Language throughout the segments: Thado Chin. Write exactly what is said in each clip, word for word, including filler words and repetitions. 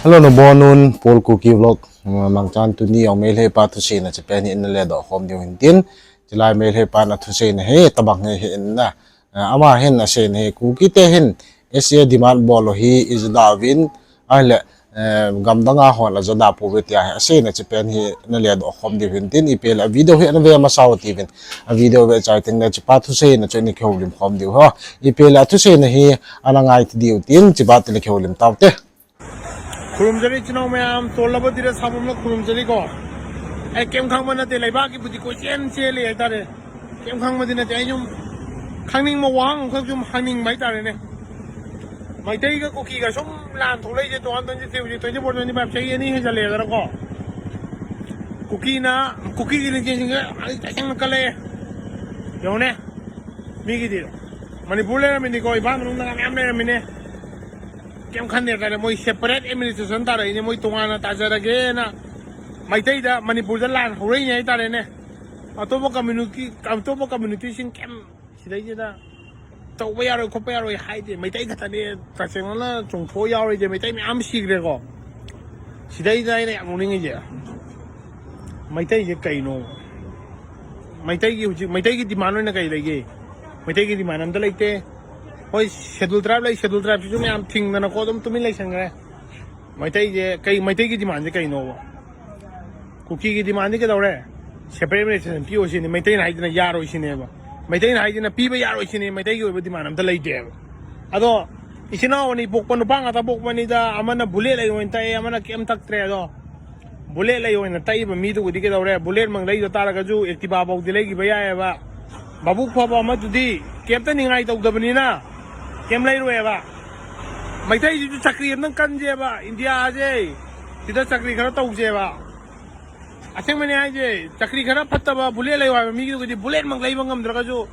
Hello, nabonun, Paul Kuki Vlog, uh, mangchan tuni jong Meitei pa thuseina chu pen hi ina ledoh khom diu hintin, chulai Meitei pa na thuseina hi tabang hi hi inna, uh, ama hin aseina hi Kuki te hin S A demand bol u hi ijada uvin, ahile, uh, gamdang a hon ajada pouve tia hi aseina chu pen hi ina ledoh khom diu hintin, ipi le a video hi ana ve masa u tivin, a video ve chai teng le chupa thuseina chu ina kihoulim khom diu ho, ipi le a thuseina hi ana ngai ti diu tin, chupa tile kihoulim taute. ꯈꯨꯔꯨꯝꯖꯔꯤ ꯏꯆꯤꯟ ꯏꯅꯥꯎ ꯃꯌꯥꯝ, ꯇꯣꯜꯂꯕ ꯗꯤꯔ ꯁꯥꯕꯝꯂ ꯈꯨꯔꯨꯝꯖꯔꯤꯀꯣ꯫ ꯑꯩ ꯀꯩꯝ ꯈꯪꯕ ꯅꯠꯇꯦ, ꯂꯩꯕꯥꯛꯀꯤꯕꯨꯗꯤ ꯀꯣꯏꯆꯦꯟ ꯆꯦꯜꯂꯤ ꯍꯥꯏꯇꯥꯔꯦ꯫ ꯀꯩꯝ ꯈꯪꯕꯗꯤ ꯅꯠꯇꯦ, ꯑꯩ ꯁꯨꯝ ꯈꯪꯅꯤꯡꯕ ꯋꯥꯍꯪ ꯑꯃꯈꯛ ꯁꯨꯝ ꯍꯪꯅꯤꯡꯕ ꯍꯥꯏꯇꯥꯔꯦꯅꯦ꯫ ꯃꯩꯇꯩꯒ ꯀꯨꯀꯤꯒ ꯁꯨꯝ ꯂꯥꯟ ꯊꯣꯛꯂꯛꯏꯁꯦ two thousand twenty-three, ꯍꯧꯖꯤꯛ twenty-four, twenty-five ꯆꯍꯤ ꯑꯅꯤ ꯍꯦꯟꯖꯜꯂꯛꯑꯦꯗꯅꯀꯣ꯫ ꯀꯨꯀꯤꯅ, ꯀꯨꯀꯤꯒꯤ ꯂꯤꯡꯖꯦꯜꯁꯤꯡꯁꯦ ꯑꯩ ꯇꯁꯦꯡꯅ ꯀꯜꯂꯛꯑꯦ꯫ ꯌꯦꯡꯉꯨꯅꯦ, ꯃꯤꯒꯤꯗꯤ ꯃꯅꯤꯄꯨꯔ ꯂꯩꯔꯝꯃꯤꯅꯤꯀꯣ, ꯏꯝꯐꯥꯜ ꯃꯅꯨꯡꯗ ꯃꯌꯥꯝ ꯂꯩꯔꯝꯃꯤꯅꯦ꯫ ꯀꯩꯝ ꯈꯟꯗꯦ ꯍꯥꯏꯇꯥꯔꯦ, ꯃꯣꯏ separate administration ꯇꯥꯔꯛꯏꯅꯦ, ꯃꯣꯏ ꯇꯣꯉꯥꯟꯅ ꯇꯥꯖꯔꯒꯦꯅ ꯃꯩꯇꯩꯗ, ꯃꯅꯤꯄꯨꯔꯗ ꯂꯥꯟ ꯍꯧꯔꯛꯏꯅꯦ ꯍꯥꯏꯇꯥꯔꯦꯅꯦ꯫ ꯑꯇꯣꯞꯄ community, ꯑꯇꯣꯞꯄ communityꯁꯤꯡ ꯀꯩꯝ ꯁꯤꯗꯩꯁꯤꯗ ꯇꯧꯕ ꯌꯥꯔꯣꯏ ꯈꯣꯠꯄ ꯌꯥꯔꯣꯏ ꯍꯥꯏꯗꯦ, ꯃꯩꯇꯩ ꯈꯛꯇꯅꯦ ꯇꯁꯦꯡꯅ ꯆꯣꯡꯊꯣꯛꯑ ꯌꯥꯎꯔꯤꯁꯦ, ꯃꯩꯇꯩ ꯃꯌꯥꯝ ꯁꯤꯈ꯭ꯔꯦꯀꯣ꯫ ꯁꯤꯗꯩꯗ ꯑꯩꯅ ꯌꯥꯝ ꯅꯣꯛꯅꯤꯡꯉꯤꯁꯦ, ꯃꯩꯇꯩꯁꯦ ꯀꯩꯅꯣ? ꯃꯩꯇꯩꯒꯤ ꯍꯧꯖꯤꯛ, ꯃꯩꯇꯩꯒꯤ demand ꯑꯣꯏꯅ ꯀꯩ ꯂꯩꯒꯦ? ꯃꯩꯇꯩꯒꯤ demand ꯑꯝꯇ ꯂꯩꯇꯦ꯫ ꯍꯣꯏ, schedule tribe ꯂꯩ, schedule tribeꯁꯤꯁꯨ ꯃꯌꯥꯝ ꯊꯤꯡꯗꯅ ꯈꯣꯠꯇꯅ ꯇꯨꯃꯤꯟ ꯂꯩꯁꯟꯈ꯭ꯔꯦ꯫ ꯃꯩꯇꯩꯁꯦ ꯀꯩ, ꯃꯩꯇꯩꯒꯤ demandꯁꯦ ꯀꯩꯅꯣꯕ? ꯀꯨꯀꯤꯒꯤ demandꯗꯤ ꯀꯩꯗꯧꯔꯦ? Separate administration ꯄꯤꯌꯣ ꯁꯤꯅꯤ꯫ ꯃꯩꯇꯩꯅ ꯍꯥꯏꯗꯅ ꯌꯥꯔꯣꯏ ꯁꯤꯅꯦꯕ꯫ ꯃꯩꯇꯩꯅ ꯍꯥꯏꯗꯅ ꯄꯤꯕ ꯌꯥꯔꯣꯏ ꯁꯤꯅꯤ꯫ ꯃꯩꯇꯩꯒꯤ ꯑꯣꯏꯕ demand ꯑꯝꯇ ꯂꯩꯇꯦꯕ꯫ ꯑꯗꯣ ꯏꯆꯤꯟ ꯏꯅꯥꯎ ꯑꯅꯤ ꯄꯣꯛꯄ, ꯅꯨꯄꯥ ꯉꯥꯛꯇ ꯄꯣꯛꯄꯅꯤꯗ, ꯑꯃꯅ bullet ꯂꯩ ꯑꯣꯏꯅ ꯇꯛꯑꯦ, ꯑꯃꯅ ꯀꯩꯝ ꯇꯛꯇ꯭ꯔꯦ꯫ ꯑꯗꯣ bullet ꯂꯩ ꯑꯣꯏꯅ ꯇꯛꯏꯕ ꯃꯤꯗꯨꯕꯨꯗꯤ ꯀꯩꯗꯧꯔꯦ? Bullet ꯃꯛ ꯂꯩꯗ ꯇꯥꯔꯒꯁꯨ Activa ꯐꯥꯎꯗꯤ ꯂꯩꯈꯤꯕ ꯌꯥꯏꯑꯕ꯫ ꯃꯕꯨꯛ ꯐꯕ ꯑꯃꯗꯨꯗꯤ ꯀꯩꯝꯇ ꯅꯤꯡꯉꯥꯏ ꯇꯧꯗꯕꯅꯤꯅ ꯀꯩꯝ ꯂꯩꯔꯣꯏꯑꯕ꯫ ꯃꯩꯇꯩꯁꯤꯁꯨ ꯆꯀ꯭ꯔꯤ ꯑꯝꯇꯪ ꯀꯟꯁꯦꯕ ꯏꯟꯗꯤꯌꯥꯁꯦ꯫ ꯁꯤꯗ ꯆꯀ꯭ꯔꯤ ꯈꯔ ꯇꯧꯁꯦꯕ꯫ ꯑꯁꯦꯡꯕꯅꯦ ꯍꯥꯏꯁꯦ, ꯆꯀ꯭ꯔꯤ ꯈꯔ ꯐꯠꯇꯕ bullet ꯂꯩꯌꯣ ꯍꯥꯏꯕ ꯃꯤꯒꯤꯗꯨꯒꯤꯗꯤ bullet ꯃꯛ ꯂꯩꯕ ꯉꯝꯗ꯭ꯔꯒꯁꯨ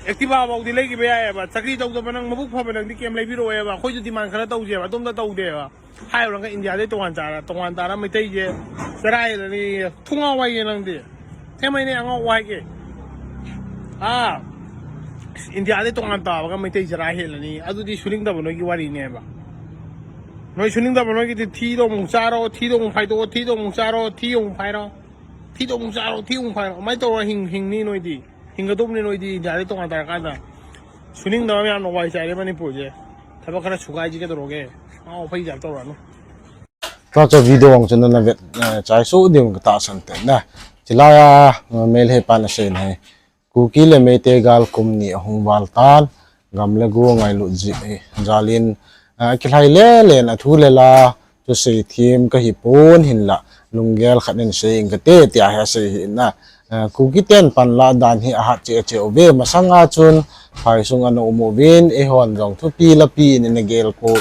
Activa ꯐꯥꯎꯗꯤ ꯂꯩꯈꯤꯕ ꯌꯥꯏꯑꯕ꯫ ꯆꯀ꯭ꯔꯤ ꯇꯧꯗꯕ ꯅꯪ, ꯃꯕꯨꯛ ꯐꯕ ꯅꯪꯗꯤ ꯀꯩꯝ ꯂꯩꯕꯤꯔꯛꯑꯣꯏꯕ꯫ ꯑꯩꯈꯣꯏꯁꯨ demand ꯈꯔ ꯇꯧꯁꯦꯕ, ꯑꯗꯣꯝꯇ ꯇꯧꯗꯦꯕ꯫ ꯍꯥꯏꯔꯨꯔꯒ ꯏꯟꯗꯤꯌꯥꯗꯩ ꯇꯣꯉꯥꯟ ꯆꯥꯔ, ꯇꯣꯉꯥꯟ ꯇꯥꯔ ꯃꯩꯇꯩꯁꯦ ꯆꯔꯥ ꯍꯦꯜꯂꯅꯤ꯫ ꯊꯨꯡꯉꯥꯎ ꯍꯥꯏꯒꯦ ꯅꯪꯗꯤ꯫ ꯊꯦꯝꯃꯩꯅꯦ ꯑꯉꯥꯎ ꯍꯥꯏꯒꯦ꯫ ꯑꯥ, ꯏꯟꯗꯤꯌꯥꯗꯩ ꯇꯣꯉꯥꯟ ꯇꯥꯕꯒ ꯃꯩꯇꯩ ꯆꯔꯥ ꯍꯦꯜꯂꯅꯤ꯫ ꯑꯗꯨꯗꯤ ꯁꯨꯅꯤꯡꯗꯕ ꯅꯣꯏꯒꯤ ꯋꯥꯔꯤꯅꯦꯕ꯫ ꯅꯣꯏ ꯁꯨꯅꯤꯡꯗꯕ ꯅꯣꯏꯒꯤꯗꯤ ꯊꯤꯗꯣ ꯑꯃꯨꯛ ꯆꯥꯔꯣ, ꯊꯤꯗꯣ ꯑꯃꯨꯛ ꯐꯥꯏꯗꯣꯛꯑꯣ, ꯊꯤꯗꯣ ꯑꯃꯨꯛ ꯆꯥꯔꯣ, ꯊꯤ ꯑꯃꯨꯛ ꯐꯥꯏꯔꯣ꯫ ꯊꯤꯗꯣ ꯑꯃꯨꯛ ꯆꯥꯔꯣ, ꯊꯤ ꯑꯃꯨꯛ ꯐꯥꯏꯔꯣ꯫ ꯑꯗꯨꯃꯥꯏꯅ ꯇꯧꯔ ꯍꯤꯡ-, ꯍꯤꯡꯅꯤ ꯅꯣꯏꯗꯤ꯫ ꯍꯤꯡꯒꯗꯧꯕꯅꯤ ꯅꯣꯏꯗꯤ ꯏꯟꯗꯤꯌꯥꯗꯩ ꯇꯣꯉꯥꯟ ꯇꯥꯔꯀꯥꯟꯗ꯫ ꯁꯨꯅꯤꯡꯗꯕ ꯃꯌꯥꯝꯅ ꯋꯥꯏ ꯆꯥꯏꯔꯦ ꯃꯅꯤꯄꯨꯔꯁꯦ꯫ ꯊꯕꯛ ꯈꯔ ꯁꯨꯒꯥꯏꯁꯤ ꯀꯩꯗꯧꯔꯒꯦ? ꯑꯉꯥꯎ ꯑꯐꯩ type ꯇꯧꯔꯛꯑꯅꯨ꯫ Tacha video ang channel na vet, eh, chai su ding ka ta san ten na. Chilaya, eh, Meitei pan asei na hi. Kuki le Meitei gal kum ni ahung val tan, gam le go ngailut ji, eh, jalin, eh, kilhai le len athu le la, thusei thim kahi pon hinla, lunggel khat in sei ing kate, tia hi asei hi na. Eh, Kuki ten panla dan hi ahat cheh cheh uve, masanga chun phaisung ana um uvin, eihon jong thupi lapi in ina gel ko,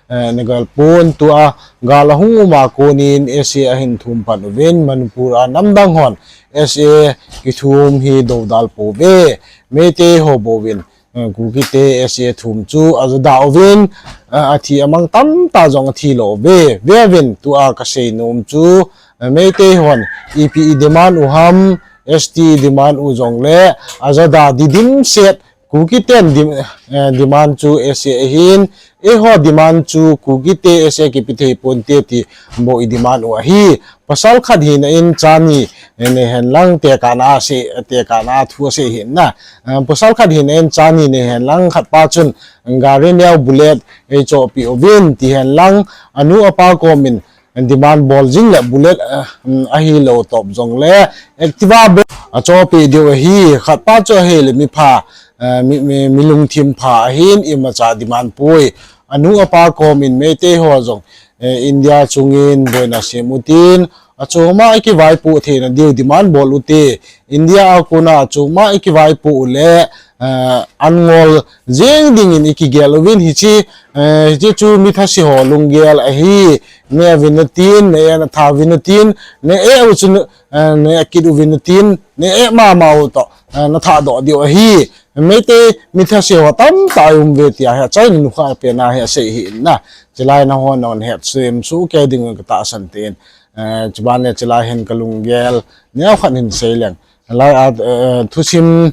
eh, ina gel pon tua, gal ahung uma konin S A ahin thum pan uvin, Manipur a namdang hon S A kithum hi dodal pouve, Meitei ho bouvin, eh, Kukite S A thum chu ajada uvin, eh, athi amang tamtah jong athi lo uve, veuvin tua kasei nom chu, eh, Meitei hon ipi i demand u ham, S T demand u jongle, ajada di dimset, Kuki ten dim-, eh, demand chu S A ahin, eiho demand chu Kukite S A kipe thei ponte ti bou i demand u ahi. Pasal khat hina in chani, eh, nei hen lang tekahna a sei, tekahna a thu asei hi na. Eh, pasal khat hina in chani nei hen lang khat pa chun gari neo bullet eichohpeh uvin ti hen lang anu apa komin demand bol jing le bullet, eh, um, ahilou top jongle Activa bou achohpeh diu ahi, khat pa chu ahile mipha, eh, mi, mi, mi lungthim pha ahin imacha demand poi. Anu apa komin Meitei ho jong, eh, India chungin boina sem utin, achoma ikivaipoh theina diu demand bol ute. India a kona achoma ikivaipoh ule, eh, an ngol jeng dingin ikigel uvin hiche, eh, hiche chu mi thase ho lunggel ahi, ne uvin natin, ne e na tha uvin natin, ne e u chu, eh, ne akit uvin natin, ne e mama u toh, eh, na thahdoh diu ahi. Meitei mi thase ho tamtah i um uve tia hi achaina nukha pen a hi asei hi in na. Chilai nahon nahet sem soh kei ding ka tahsan tin. Eh, chuban le chilai hin ka lunggel neo khat hin sei leng. Lai a, eh, thusim,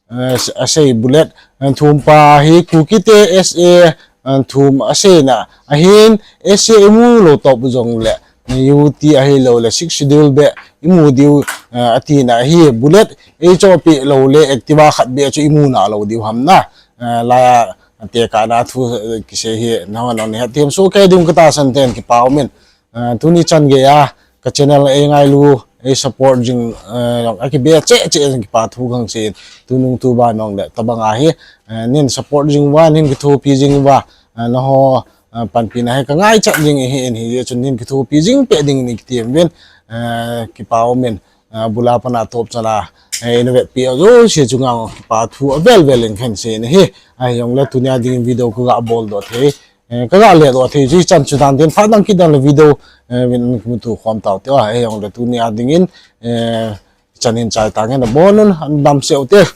eh, asei bullet, eh, thum pa hi Kukite S A, thum aseina ahin, S A imu lou tobang jongle, U T ahilouleh Sixth Schedule beh imu diu, atina ahi. Bullet eichohpeh loule Activa khat beh chu imu nalou diu ham na. Laiya tekahna thu kisei hi nahon nang nahet themsoh kei ding katahsan ten kipa umin. Tuni chan geiya ka channel eingailu, eisupport jing, akibeh cheh cheh jing kipa thu kahin seiyin. Tunung tuban jongle tobang ahi, nin support jing uva, nin kithopi jing uva, naho panpina hi kangaichat jing ahin, hijeh chun nin kithopi jing peh dingin kati uvin, kipa umin. Bula pana topchana ina vetpi jouse chunga kipa thu avel vel in kahin seiyin ahi. Ahijongle tunia dingin video kaga boldoh thei, kaga ledoh thei chu hichan chu dan tin, phat dang kit dang le video vin kimuto khom taute. Ahijongle tunia dingin hichan hin chai tange, nabonun nadamsel ute.